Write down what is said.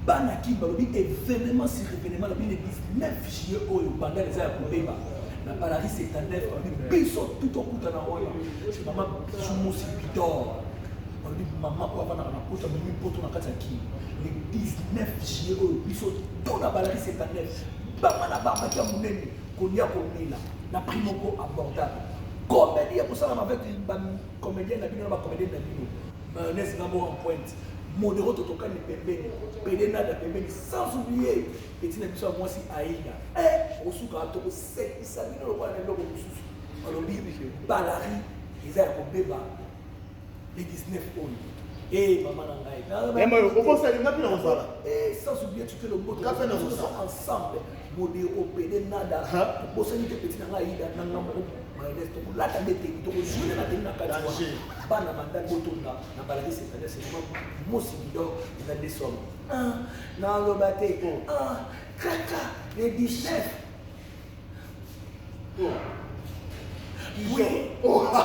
Bana Kin balobi événement sur événement. Lobi le 19 juillet oyo, Bandal eza ya kobeba na Balari 79. Balobi biso tout okutana wana. C'est mama Bijou Mosi Bidor. Balobi mama oyo avandaka na Poto, amemi Poto na kati ya Kin. Le 19 juillet oyo, biso to na Balari 79, bama na barbaki ya monene, kolia, komela na prix moko abordable. Comédie ya kosalama avec bacomédien na bino na bacomédien na bino, mayonnaise ngambo en pointe, modero totokani pembeni, pede nada pembeni, sans oublier petit na biso ya mwasi Aida. E osuka tokosekisa bino lokola na eloko mosusu. Balobi Balari eza ya kobeba le 19 oyo. E mama na ngai, Okosali nga mpe na kozala. Sans oublier tuke lomboto Nga mpe na kozala. Ensemble, modero, pede nada, tobosani te petit na ngai Aida na nga moko mayonnaise. Tokolata nde teni, tokozwile na teni na kati wana. Danger. Bana Bandal, botonda na Balari 79. C'est vraiment Mosi Bidor, eza nde somo. Naloba te kaka le 19. Oui.